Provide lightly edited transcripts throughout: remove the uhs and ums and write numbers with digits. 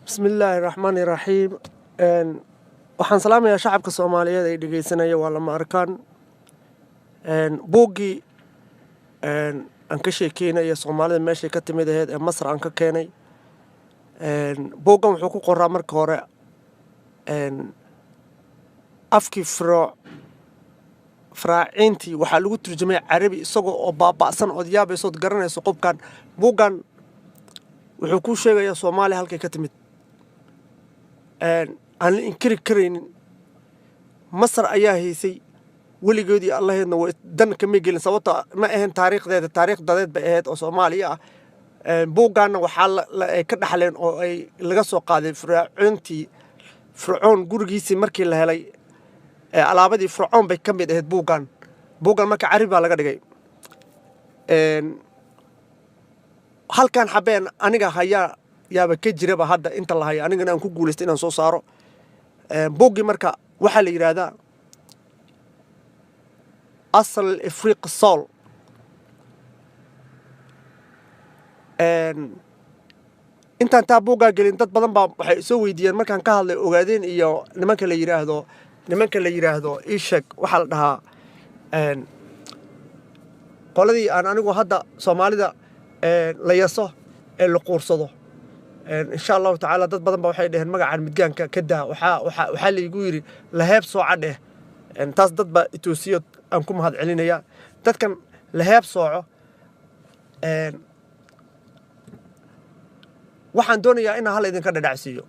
Bismillaahi raxmaani raxiim. Waxaan salaamayaa shacabka Soomaaliyeed ay dhegeysanaya. Waa lama arkaan buuggii aan ka sheekeynaya Soomaalida meeshay ka timid aheyd ee Masar aan ka keenay. Buuggan wuxuu ku qoraa marka hore afkii faraaciintii. Waxaa lagu turjumay Carabi, isagoo oo baaba'san ood yaabaysood garanayso qofkan. Buuggan wuxuu kuu sheegayaa Soomaaliya halkay ka timid, aan la inkiri karaynin. Masar ayaa haysay weligoodii, Allaheedna way dan kama gelin, sababto ma ahayn taariikhdeeda, taariikh dadeed bay ahayd oo Soomaaliya ah. Buuggaanna waxaa ay ka dhaxleen oo ay laga soo qaaday fircoontii, Fircoon gurigiisii markii la helay alaabadii Fircoon bay ka mid ahayd buuggan. Buuggan marka Carabi baa laga dhigay. Halkan xabeen aniga hayaa yaaba ka jiraba hadda inta la haya, anigana aan ku guulaystay inaan soo saaro buuggii. Marka waxaa la yidhaahdaa Asal Ifriq Sool. Intaan taa buuggaa gelin, dad badan baa waxay soo weydiiyeen markaan ka hadlay Ogaadeen iyo nimanka la yidhaahdo isheg, waxaa la dhahaa qoladii aan anigu hadda Soomaalida la yaso ee la quursado. Insha Allahu tacaala, dad badan ba waxay dheheen magacan midgaanka ka daa. Waxaa laygu yidhi laheeb sooca dheh. Taas dad baa itoosiyo, aan ku mahad celinayaa dadkan laheeb sooco. Waxaan doonayaa inaan hal idinka dhadhacsiiyo.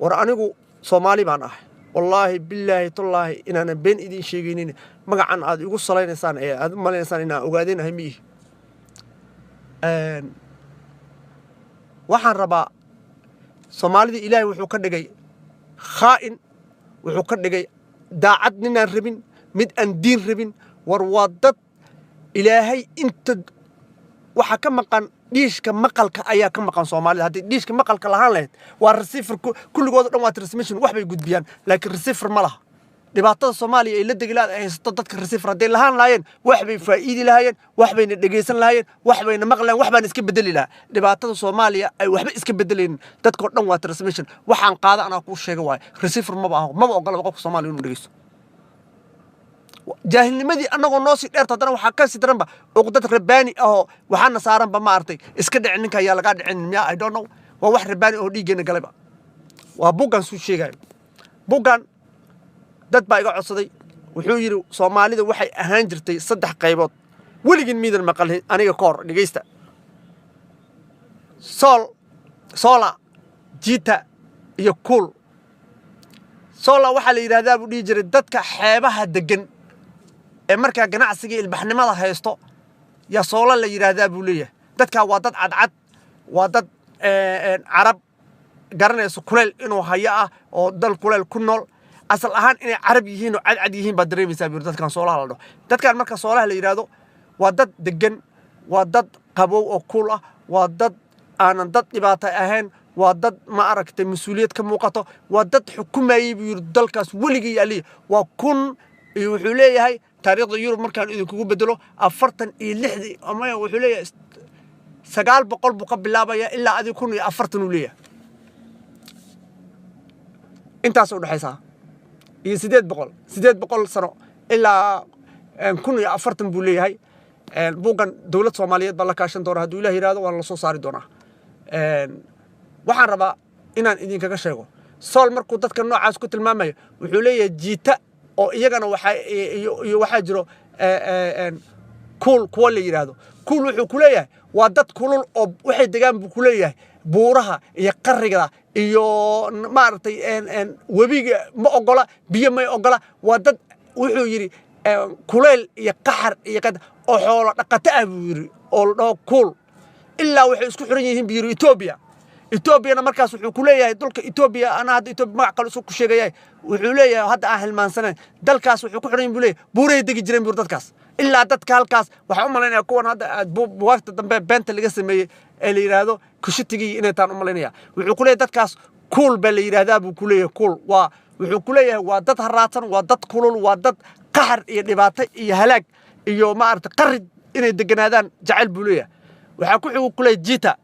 War anigu Soomaali baan ahay, wallaahi bilaahi tallaahi inaanan been idiin sheegaynin. Magacan aad igu salaynaysaan ee aad u malaynaysaan inaan ogaadeen ahay miihi. Waxaan rabaa, Soomaalida Ilaahay wuxuu ka dhigay khaa'in, wuxuu ka dhigay daacad ninaan rabin, mid aan diin rabin. War waa dad Ilaahay inta waxaa ka maqan dhiishka maqalka ayaa ka maqan Soomaalida. Haddii dhiishka maqalka lahaan lahayd, waa receiver kulligooda dhan, waa transmission, wax bay gudbiyaan, laakiin receiver ma laha. Dhibaatada Soomaaliya ay la degilaad ay haysato, dadka receiver hadday lahaan lahaayeen, wax bay faa'iidi lahaayeen, wax bayna dhegaysan lahaayeen, wax bayna maqlayeen, wax baana iska bedeli lahaa. Dhibaatada Soomaaliya ay waxba iska bedelaynin, dadkoo dhan waa transmission. Waxaan qaada anaa kuu sheega waayo, receiver maba aho, maba ogolaba qofka Soomaaliya inuu dhegeysto. Jaahilnimadii annagoo noo sii dheerta, haddana waxaa ka sii daranba uqdad rabbaani ahoo waxaana saaranba, ma aragtay, iska dhicin ninka ayaa lagaa dhicin miya, I don't know. Waa wax rabbaani oo dhiiggeena galayba. Waa buuggan suu sheegayo. Buuggan dad baa iga codsaday. Wuxuu yidhi Soomaalida waxay ahaan jirtay saddex qaybood. Weligin miidan maqalin aniga ka hor, dhegeysta: sool, soola, jiita iyo kuul. Soola waxaa la yidhahdaa, buu dhihi jiray, dadka xeebaha deggan ee markaa ganacsiga ilbaxnimada haysto yaa soola la yidhaahdaa, buu leeyahay. Dadkaa waa dad cadcad, waa dad Carab garanayso, kuleyl inuu hayo ah oo dal kuleyl ku nool. Asal ahaan inay Carab yihiin oo cadcad yihiin baad dareemaysaa, buu yidhi, dadkan soolaha la dhaho. Dadkan marka soolaha la yidhaahdo waa dad deggan, waa dad qabow oo kuul ah, waa dad aanan dad dhibaata ahayn, waa dad, ma aragtay, mas-uuliyad ka muuqato, waa dad xukumayey, buu yidhi, dalkaas weligii aliya. Waa kun iyo wuxuu leeyahay taariikhda Yurub markaan idinkugu bedelo 46-dii ama wuxuu leeyahay 900 buu ka bilaabaya ilaa adi 1040 uu leeyahay, intaas u dhexaysaa iyo 800 sano ilaa 1040 buu leeyahay. Buuggan dowlad Soomaaliyeed baa la kaashan doona hadduu Ilah yidhahdo, waana la soo saari doonaa. Waxaan rabaa inaan idinkaga sheego sool markuu dadka noocaas ku tilmaamayo, wuxuu leeyahay jiita oo iyagana waxaa iyo waxaa jiro kuul kuwa la yidhaahdo. Kuul wuxuu ku leeyahay waa dad kulul oo waxay degaan, buu ku leeyahay, buuraha iyo qarriga iyo, maaragtay, webiga ma ogola, biyo may ogola. Waa dad, wuxuu yidhi, kuleyl iyo qaxar iyo qad oo xoolo dhaqato ah, buu yidhi, oo la dhaho kuul. Ilaa waxay isku xiran yihiin, buu yidhi, Etoobiya. Etoobiyana markaas wuxuu ku leeyahay dulka Etoobiya, anaa hadda Etoobiya magac kale isu ku sheegaya, wuxuu leeyahay hadda aan hilmaansanayn. Dalkaas wuxuu ku xiran yihin, buu leeyahay, buuray degi jireen, buu dadkaas. Ilaa dadka halkaas waxaan u malaynaya kuwan hadda aad bugaagta dambe beenta laga sameeyey ee la yidhaahdo Kushitigii inay taan u malaynaya. Wuxuu ku leeyahay dadkaas kuul baa la yidhaahdaa, buu ku leeyahay. Kuul waa, wuxuu ku leeyahay, waa dad haraadsan, waa dad kulul, waa dad qaxar iyo dhibaato iyo halaag iyo, maaragtay, qarid inay deganaadaan jecel, buu leeyahay. Waxaa ku xigu ku leeyahay jita.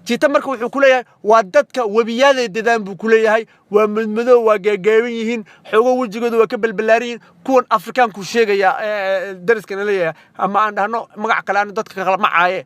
Jiita marka wuxuu ku leeyahay waa dadka webiyaday dadaan buu ku leeyahay. Waa madmadow, waa gaagaaban yihiin, xoogo wejigooda waa ka balbalaaran yihiin kuwan Afrikaanku sheegaya dariskana leeyahay, ama aan dhahno magac kale aanu dadka kala macaaye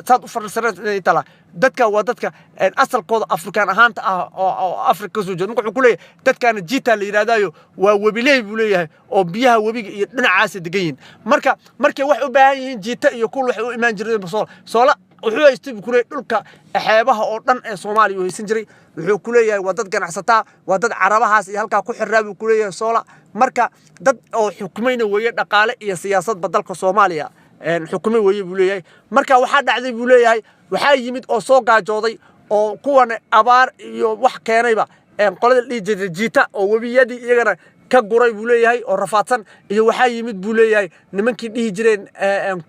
saad u fariisanay tala. Dadka waa dadka asalkooda Afrikaan ahaanta ah oo Afrika kasoo jeeda. Marka wuxuu ku leeyahay dadkaana Jiita la yidhahdaayo, waa webiley buu leeyahay, oo biyaha webiga iyo dhinacaasa degan yihiin. Marka markay wax u baahan yihiin, Jiita iyo Kuul waxay u imaan jireen Soola. Soola wuxuu haystay buu ku leeyahay dhulka xeebaha oo dhan ee Soomaaliya uu haysan jiray. Wuxuu ku leeyahay waa dad ganacsataa, waa dad Carabahaas iyo halkaa ku xiraa buu ku leeyahay Soola. Marka dad oo xukumayna weeye, dhaqaale iyo siyaasadba dalka Soomaaliya xukumay weeye buu leeyahay. Marka waxaa dhacday buu leeyahay, waxaa yimid oo soo gaajooday oo kuwan abaar iyo wax keenayba qolada la dhihi jiray Jiita oo webiyadii iyagana ka guray buu leeyahay oo rafaadsan, iyo waxaa yimid buu leeyahay nimankii dhihi jireen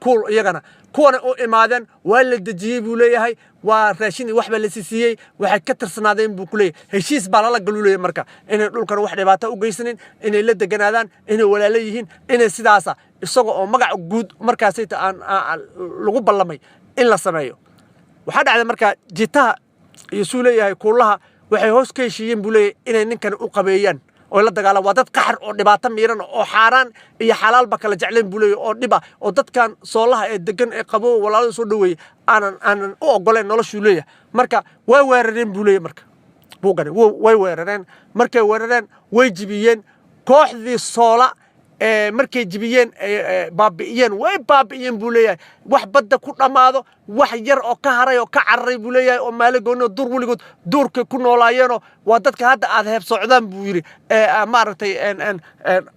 Kuul. Iyagana kuwana u imaadeen, waa la dejiyey buu leeyahay, waa raashin iyo wax baa la siiyey, waxay ka tirsanaadeen buu ku leeyahay. Heshiis baa lala galu leeyahay marka inay dhulkan wax dhibaato u geysanin, inay la deganaadaan, inay walaalo yihiin, inay sidaasa, isaga oo magac guud markaasayta aan lagu ballamay in la sameeyo. Waxaa dhacday marka Jitaha iyo suu leeyahay Kuulaha waxay hoos ka heshiiyeen buu leeyahay inay ninkan u qabeeyaan oo la dagaalaan. Waa dad qaxar oo dhibaato miiran oo xaaraan iyo xalaalba kala jeclayn buu leeyahay, oo dhiba oo dadkan Soolaha ee degan ee qabo walaalada soo dhoweeyey aanan u ogoleen noloshuu leeyahay. Marka way weerareen buu leeyahay. Marka buugani way weerareen. Markay weerareen way jibiyeen kooxdii Soola. Markay jibiyeen, baabi'iyeen, way baabi'iyeen buu leeyahay. Wax badda ku dhammaado, wax yar oo ka haray oo ka cararay buu leeyahay, oo maalo gooni oo duur weligood duurkay ku noolaayeenoo waa dadka hadda aad heeb socdaan buu yidhi, maaragtay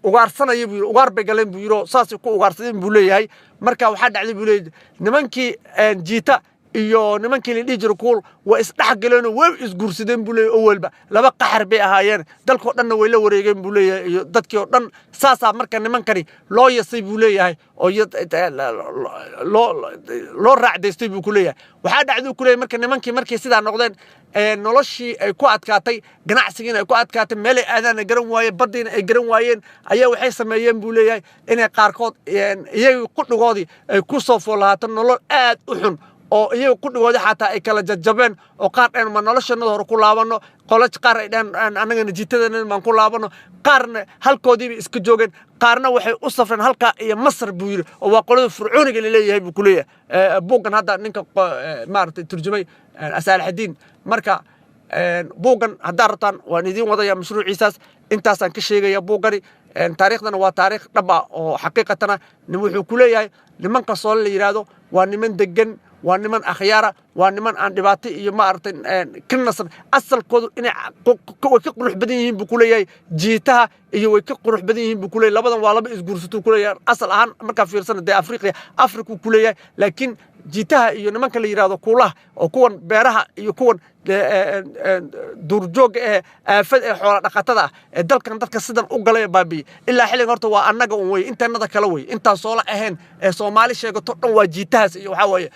ugaarsanaya buu yidhi. Ugaar bay galeen buu yidhi oo saasay ku ugaarsadeen buu leeyahay. Marka waxaa dhacday buu leeyahay nimankii Jiita iyo nimankii la dhihi jiray Kuul waa isdhex galeenoo way isguursadeen buu leeyahay, oo walba laba qaxar bay ahaayeen, dalkoo dhanna way la wareegeen buu leeyahay iyo dadkii oo dhan. Saasaa marka nimankani loo yasay buu leeyahay oo loo raacdaystay buu ku leeyahay. Waxaa dhacduu ku leeyahay marka nimankii markay sidaa noqdeen, noloshii ay ku adkaatay, ganacsigiina ay ku adkaatay, meelay aadaana garan waayeen, baddiina ay garan waayeen, ayaa waxay sameeyeen buu leeyahay inay qaarkood iyagii qudhigoodii ay ku soo foolahaato nolol aad u xun, oo iyaga qudhigoodii xataa ay kala jajabeen, oo qaar dheen ma noloshanada hore ku laabanno, qolo qaar ay dheen annagana jitadana baan ku laabanno, qaarna halkoodiibay iska joogeen, qaarna waxay u safreen halkaa iyo Masar buu yidhi, oo waa qolada fircooniga laleeyahay buu ku leeyahay buuggan hadda ninka maaragtay turjumay Asaalaxadiin. Marka buuggan haddaad rabtaan waan idiin wadaya mashruuciisaas, intaasaan ka sheegaya buuggani. Taariikhdana waa taariikh dhab ah oo xaqiiqatana wuxuu ku leeyahay nimanka Soole la yidhaahdo waa niman degan, waa niman akhyaara, waa niman aan dhibaato iyo maaragtay ka nasab asalkoodu inay way ka qurux badan yihiin buu ku leeyahay Jiitaha iyo way ka qurux badan yihiin buu ku leeyahay. Labadan waa laba isguursatuu ku leeyahay asal ahaan markaa fiirsana dee Afriqiya Afrikuu ku leeyahay, laakiin Jiitaha iyo nimanka la yidhaahdo Kuulaha oo kuwan beeraha iyo kuwan duurjoogga ee aafad ee xoola dhaqatada ah ee dalkan dadka sidan u galay ee baabi'iyey ilaa xilligan horta waa annaga un wey, intanada kale wey, intaan Soola ahayn ee Soomaali sheegato dhan waa Jiitahaas iyo waxaa weeye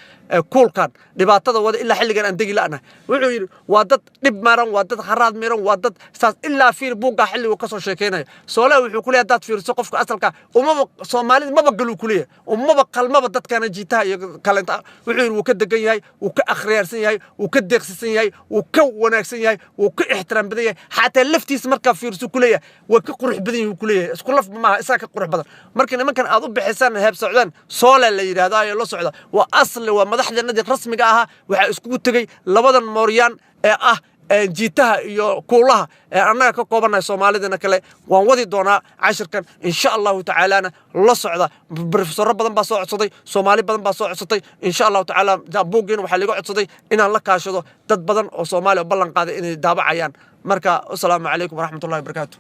Kuulkan dhibaatada wada ilaa xilligan aan degi la'nahay. Wuxuu yidhi waa dad dhib maran, waa dad haraad miran, waa dad saas ilaa fiir buuggaa xilligu kasoo sheekeynaya. Soolaha wuxuu ku leeyahay haddaad fiiriso qofka asalka umaba Soomaalida maba galuu ku leeyahay, umaba qalmaba dadkana Jiitaha iyo kalenta. Wuxuu yidhi wuu ka degan yahay, wuu ka akhriyaarsan yahay, wuu ka deeqsisan yahay, wuu ka wanaagsan yahay, wuu ka ixtiraam badan yahay, xataa laftiisa markaa fiiriso ku leeyahay waa ka qurux badan yahay ku leeyahay, isku laf maaha, isaga ka qurux badan. Marka nimankan aad u bixisaan heeb socdaan Soole la yidhaahdo ayaa la socda waa asli, waa madaxdanadii rasmiga ahaa. Waxaa iskugu tegey labadan mooryaan ee ah Jiitaha iyo Kuulaha ee annaga ka koobannahay Soomaalidana kale. Waan wadi doonaa cashirkan insha Allahu tacaalana la socda. Brofesoro badan baa soo codsaday, Soomaali badan baa soo codsatay. Insha Allahu tacaala buuggiina waxaa liiga codsaday inaan la kaashado dad badan oo Soomaali oo ballan qaaday inay daabacayaan. Marka asalaamu calaykum waraxmatullahi wabarakaatu.